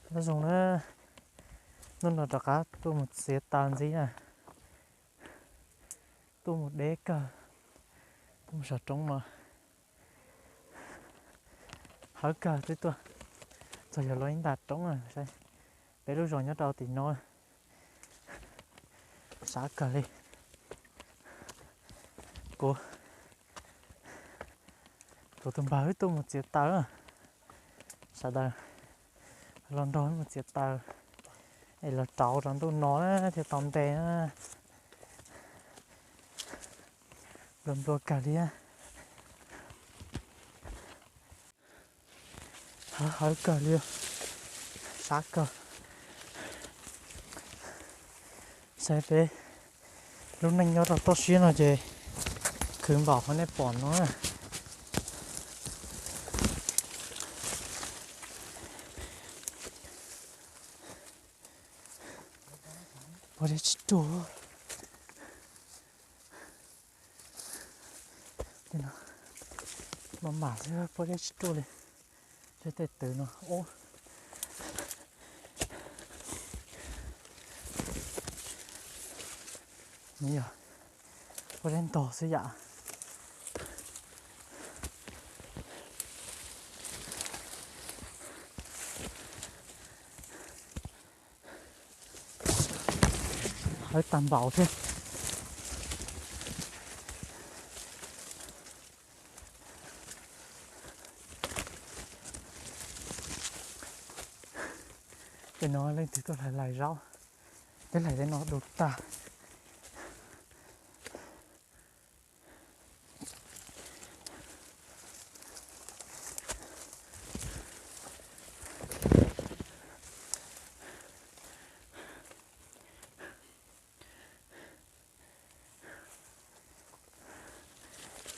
Nyob zoo na, hnub no rov qab tuaj mus txiav taws ntxiv na. Tuaj mus deb kawg, tuaj mus saum roob no. Hawv kawg twb tuaj txog yog los ib nta roob na. Peb lub zos nyob rau tim no, sab kawg li. Kuv, kuv tus npawg wb tuaj mus txiav taws, sawv daws los nrog wb mus txiav taws es los rauv rau ntuj no na thiaj tau nte na. Nplua nplua kawg li, hawv hawv kawg li, sab kawg. Saib peb lub neej nyob rau toj siab no ces khwv npaum qhov nej pom no na. Pob zeb tsis ruaj. Maj mam xwb, pob zeb tsis ruaj li. Saib tej twv no, ub, nws yog pob zeb ntog xwb yam. Hawv tag npaum thiab. Tej no leej twg tuaj hlais hlais zaub, peb hlais tej no du tag.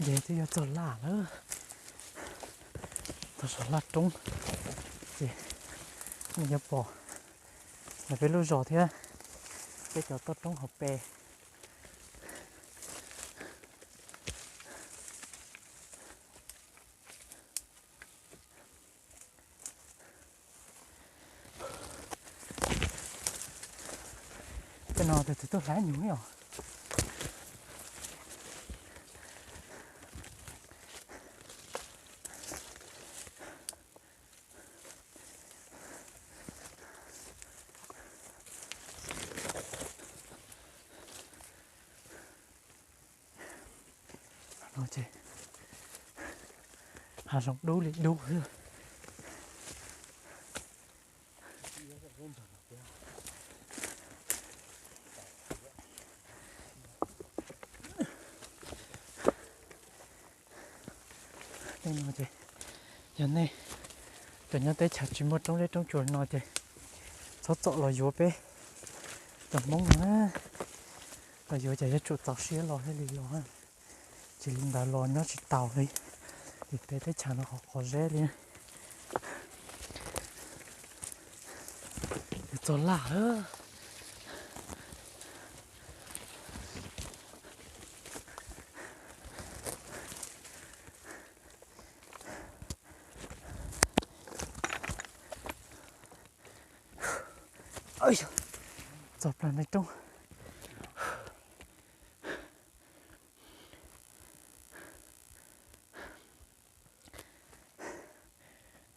Ces twb yuav txog laj lawm, txog saum laj roob, ces nej yuav pom ntawm peb lub zos thiab peb cov toj roob hauv pes. Tej no tus twg tuaj hlais nyuv os. No ces hav zoov dub li dub xwb. Tej no ces yog nej cov nyob teb chaws tsis muaj roob zeb roob tsuas no ces txhob txom los yuav peb cov Hmoob no na. Los yuav ces yuav tsum txaus siab los thiaj li los, tsis li ntawd los nyob tsis taus li. Vim peb teb chaws no qhov qhov zeb li. Yuav txog laj lawm. Txog plaws nraim roob.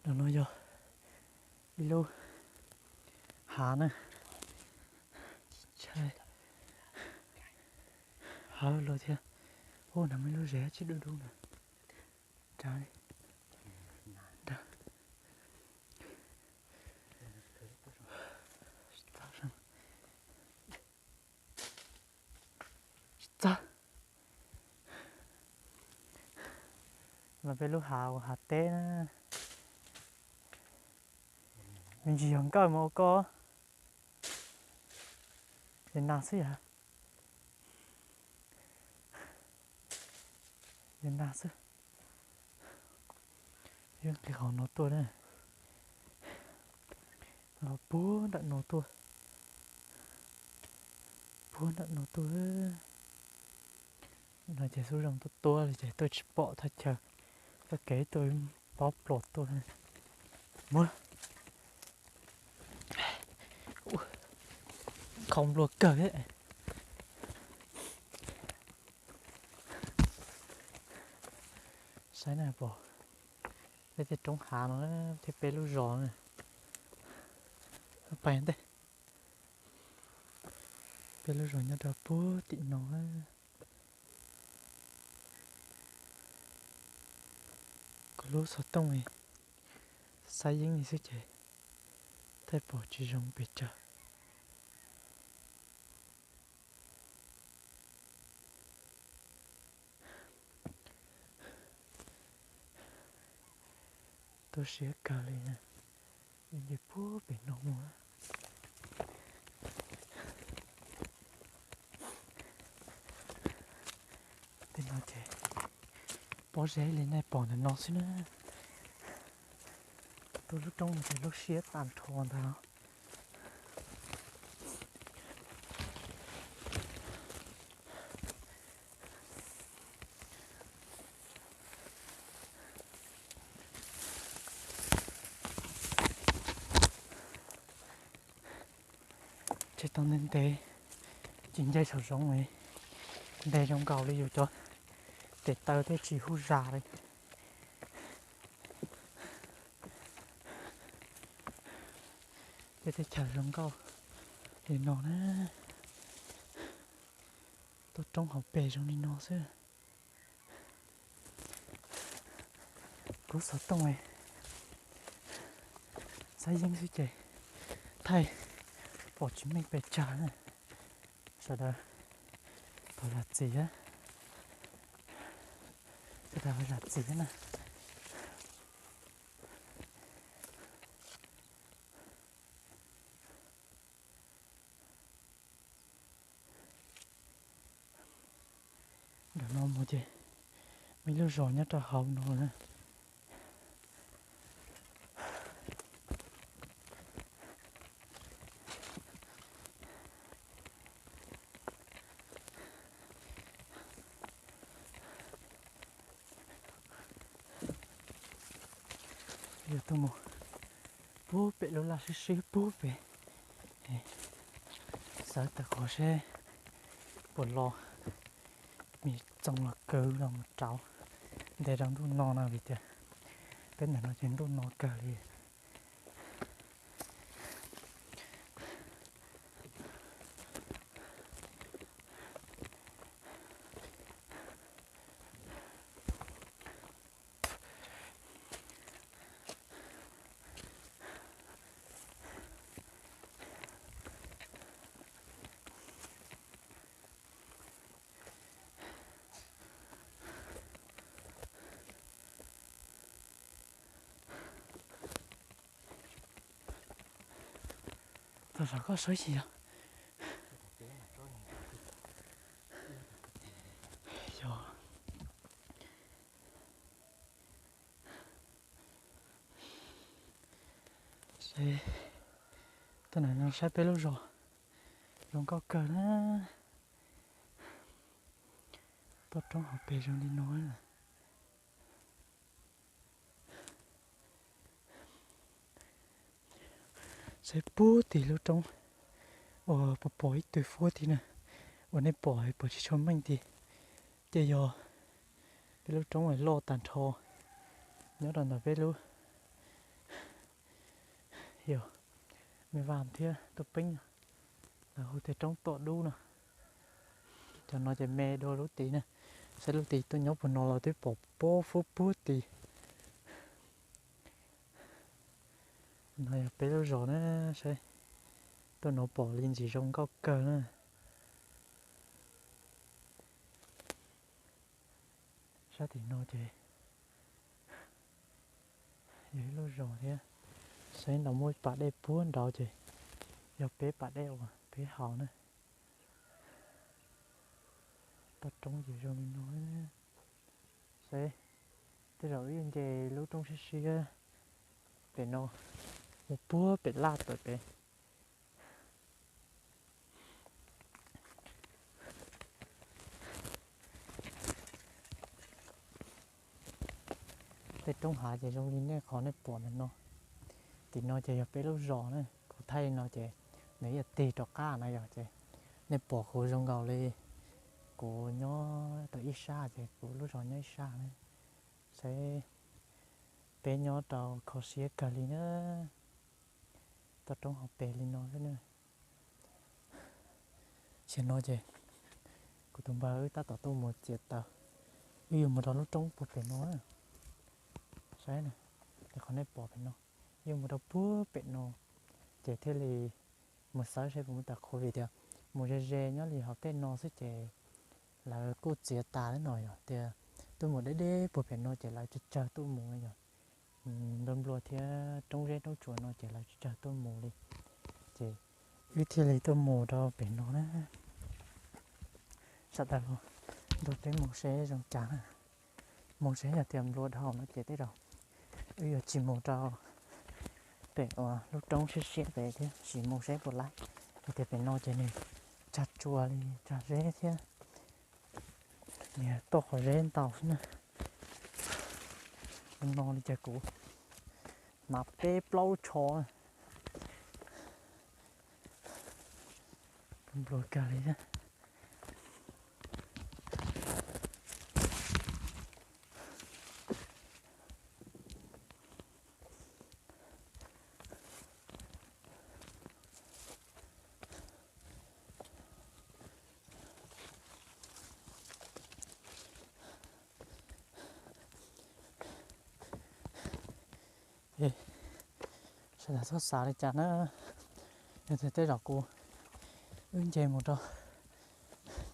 Ntawm no yog ib lub hav na. Ntshai, hav lug thiab. Ub, nag muaj ib lub zes tsis dub dub na. Nrad li, nrad. Tsis txawj. Los peb lub hav uas hav teb na. Me ntsis yog nkawj mas ua koj. Ces nag xwb yog. Ces nag xwb. Ib qhov no tuaj na. Los puag nram no tuaj. Puag nram no tuaj. No ces xub zoo tuaj tuaj li ces tuaj tsis pom thaj chaw. Txoj kev tuaj pob pluas tuaj. Muab. qau nplua kawg thiab. Saib na, pom peb tej roob hav no thiab peb lub zos na. Pais ntej, peb lub zos nyob rau puag tim no. Kuv lub xov tooj xav yeeb li xwb ces thaij pom tsis zoo pes tsawg. Tu siab kawg li, nce puag pem no mus. Tej no ces pob zeb li nej pom ntawm no xwb na. Tus lub roob no ces lub siab tag nrho ntag. Tsis tau ntev ntev, tsis nce saum zoov li, ntev zoo nkaus li yus cov tes taw thiaj tsis huj zas li. Peb teb chaws zoo nkauj li no na, tuaj roob hauv pes zoo li no xwb. Kuv xov tooj xav yeeb xwb ces thaij pom tsis meej pes tsawg na. Sawv daws thov zam txim, sawv daws thov zam txim na. Ntawm no mus ces muaj ib lub zos nyob rau hauv no na. Yog tuaj mus puag pem lub laj sib sib puag pem, xav tawm qhov seb puas los, me txoos los kwv los mus rauv ntes rau ntuj no no vim tias peb ntawm no ces ntuj no kawg li. Tau saum koj saib xyuas. Yog saib, tuaj ntawm no saib peb lub zos zoo nkauj kawg na. Toj roob hauv pes zoo li no. Saib puag tim lub roob uas pom pom ib tug fuab tim na, uas nej pom pom tsis tshua meej tim, ces yog peb lub roob uas loj tag nrho nyob rau ntawm peb lub, yog me vaj thiab tuaj peeb, lawv hu tias roob Tom Dub no. Cov no ces me dua lub tid na. Saib lub tid tuaj nyob puag no los twb pom pob fuab puag tid. No yog peb lub zos na, saib tuaj no pom li ntsis zoo nkauj kawg na. Sab tim no ces yog ib lub zos thiab, saib nrad muaj ib pas dej puag nraud ces yog peb pas dej uas peb haus na. Toj roob ces zoo li no. Saib, tej zaum wb nce lub roob siab siab pem no mus puag pem laj tawm pem. Tej roob hav ces zoo li nej qhov nej pom ntawm no. Tim no ces yog peb lub zos na, kuv thaij li no ces ib yam tig rov qab no yog ces nej pom kuv zoo nkaus li kuv nyob rau ib sab ces kuv lub zos nyob ib sab na. Saib peb nyob rau kho siab kawg li na, toj roob hauv pes li no xwb na. Xyoo no ces kuv tus npawg wb tab tom tuaj mus txiav taws, wb yuav mus rau lub roob puag pem no. Saib na, qhov nej pom pem no, yuav mus rau puag pem no, ces thiaj li mus xawb saib puas muaj taws qhuav vim tias mus ze ze nyob li hauv tej no xwb ces lawv kuj txiav tas li no yog tias tuaj mus deb deb puag pem no ces lawv tsawg tsawg tuaj mus yog nplua nplua thiab roob zeb roob tsuas no ces lawv tsawg tsawg tuaj mus li. Ces wb thiaj li tuaj mus rau pem no na. Sawv daws nrog peb mus seb zoo cas na. Mus seb yog tias nplua dhau no ces tej zaum wb yuav tsis mus rau pem uas lub roob siab siab pem thiab, tsis mus seb puas laib. Hais tias pem no ces nws tsag tsua li tsag zeb thiab, nws tuaj qhov zeb ntau xwb na. Zoo no li cas kuv hnav peb plaub tsho nplua kawg li thiab. Sawv daws txhob xav li cas na, yog tias tej zaum kuv wb nce mus rau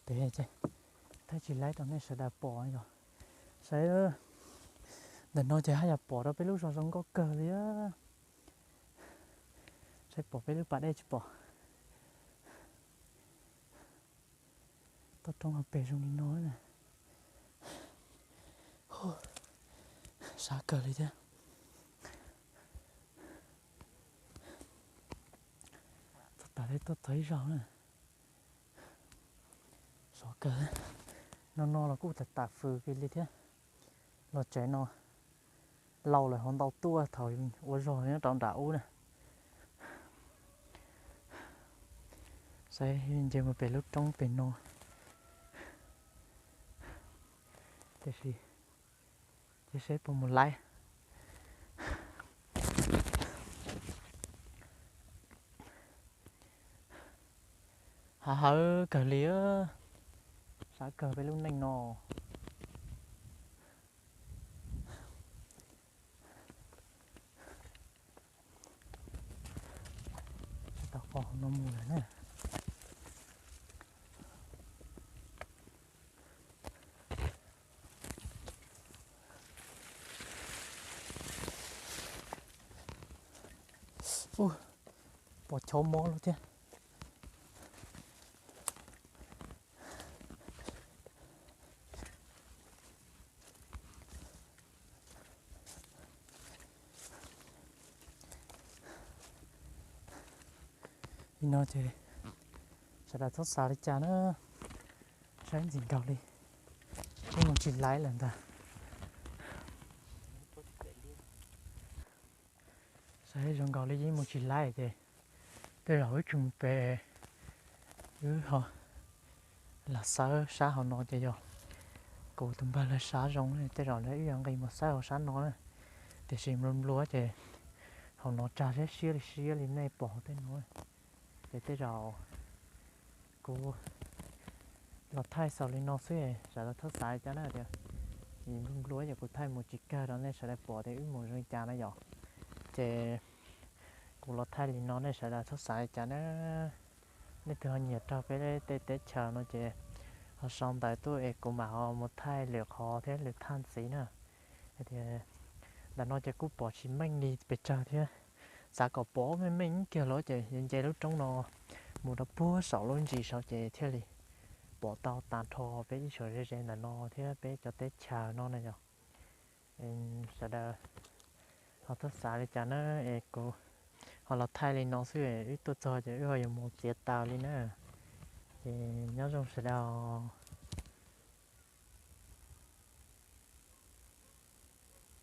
pem ces thaij tsis laib rau nej sawv daws pom yog. Saib, ntawm no ces haj yam pom rau peb lub zos zoo nkauj kawg li. Saib pom peb lub pas dej tsis pom. Toj roob hauv pes zoo li no na. Sab kawg li thiab. Txog tas li tuaj txog ib zaug na. Sov kawg. No no los kuj tam tam fws kiag li thiab. Los tsev no laus lawm hauv ntau tuaj thaum ua zog nyob rau nram ub na. Saib nce mus pem lub roob pem no. Tiam sis cia seb puas mus laib. Hav hawv kawg li, sab kawg peb lub neej no. Tau qhov no mus lawm na. Ub, pom chov mob lawm thiab. Li no ces sawv daws txhob xav li cas na, saib ntxim nkaus li yeej mus tsis laib lawm ntag. Saib zoo nkaus li yeej mus tsis laib ces tej zaum wb tsis mus pem, wb ho los xawb sab hauv no ces yog kuv tus npawg lawv sav zoo tej zaum lawv wb yuav nqis mus xawb hauv sab no na. Tiam sis nplua nplua ces hauv no tsag siab siab li siab li nej pom hauv tej no. Ces tej zaum kuv los thaij xaus li no xwb, sawv daws txhob xav li cas na tias vim nplua nplua ces kuv thaij mus tsis kawg rau nej sawv daws pom tias wb mus zoo li cas na yom. Ces kuv los thaij li no nej sawv daws txhob xav li cas na. Nej twg ho nyiam raug peb tej teb chaws no ces ho sau ntawv tuaj es kuv mam ho mus thaij lwm qhov thiab lwm thaj ntxiv na. Hais tias ntawm no ces kuj pom tsis meej li pes tsawg thiab, xav kom pom meej meej kiag los ces yuav nce lub roob no mus rau puag saum lub ntsis saud ces thiaj li pom tau tag nrho peb ib suam ze ze ntawm no thiab peb cov teb chaws no na yom. Sawv daws ho txhob xav li cas na, es kuv ho los thaij li no xwb, wb tuaj txog ces wb ho yuav mus txiav taws li na. Es nyob zoo sawv daws.